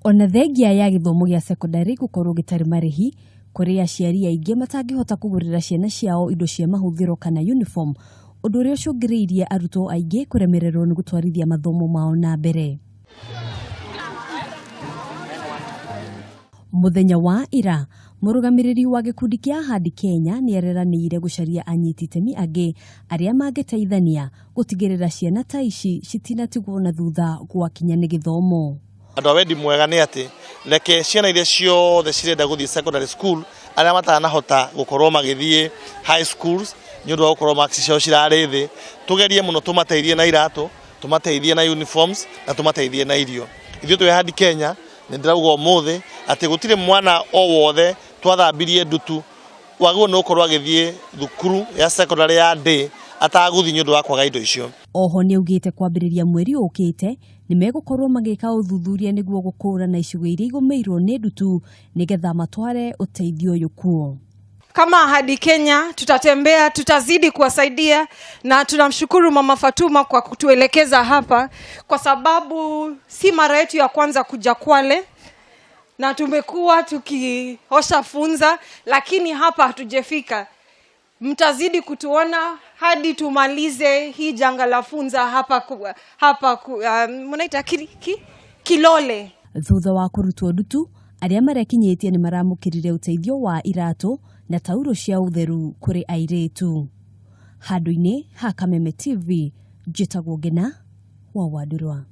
Ona thengia ya gĩthomo gĩa cekondarĩ gũkorwo gĩtarĩ marĩhi, kũrĩ aciari aingĩ matangĩhota kũgũrĩra ciana ciao indo cia mahũthĩro kana uniform, ũndũ ũrĩa ũcũngĩrĩirie arutwo aingĩ kũremererwo nĩ gũtwarithia mathomo mao na mbere. Mũthenya wa ira, mũrũgamĩrĩri wa gĩkundi kĩa Ahadi Kenya nĩ areranĩire gũcaria anyiti itemi angĩ arĩa mangĩteithania gũtigĩrĩra ciana ta ici citinatigwo na thutha gwakinya nĩ gĩthomo. Andũ a wendi mwega nĩ atĩ reke ciana iria ciothe cirenda gũthiĩ secondary school arĩa matanahota gũkorwo magĩthiĩ high schools nĩ ũndũ wa gũkorwo marks ciao cirarĩ thĩ, tũgerie mũno tũmateithie na iratũ, tũmateithie na uniforms na tũmateithie na irio. Ithuĩ twĩ Ahadi Kenya nĩ ndĩrauga ũmũthĩ atĩ gũtirĩ mwana o wothe twathambirie ndutu wagĩrĩirwo nĩ gũkorwo agĩthiĩ thukuru ya secondary ya day atagũthiĩ nĩ ũndũ wa kwaga indo icio. Oho nĩaugĩte kwambĩrĩria mweri ũkĩte nĩmegũkorwo magĩka ũthuthuria nĩguo gũkũrana icigo iria igũmĩirwo nĩ ndutu nĩgetha matware ũteithio ũyũ kuo. Kama Ahadi Kenya tutatembea, tutazidi kuwasaidia na tunamshukuru Mama Fatuma kwa kutuelekeza hapa, kwa sababu si mara yetu ya kwanza kuja Kwale na tumekuwa tukiosha funza, lakini hapa hatujafika. Mtazidi kutuona hadi tumalize hii janga la funza hapa hapa mnaita Kilole. Thutha wa kũrutwo ndutu, arĩa marekinyĩtie nĩ maramũkĩrire ũteithio wa iratũ na tauro cia ũtheru kũrĩ airĩtu. Handũ-inĩ ha Kameme TV, njĩtagwo Ngina wa Wandurwa.